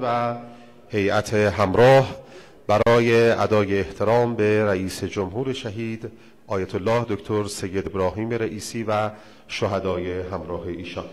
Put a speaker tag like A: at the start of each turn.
A: و هیئت همراه برای ادای احترام به رئیس جمهور شهید آیت الله دکتر سید ابراهیم رئیسی و شهدای همراه ایشان.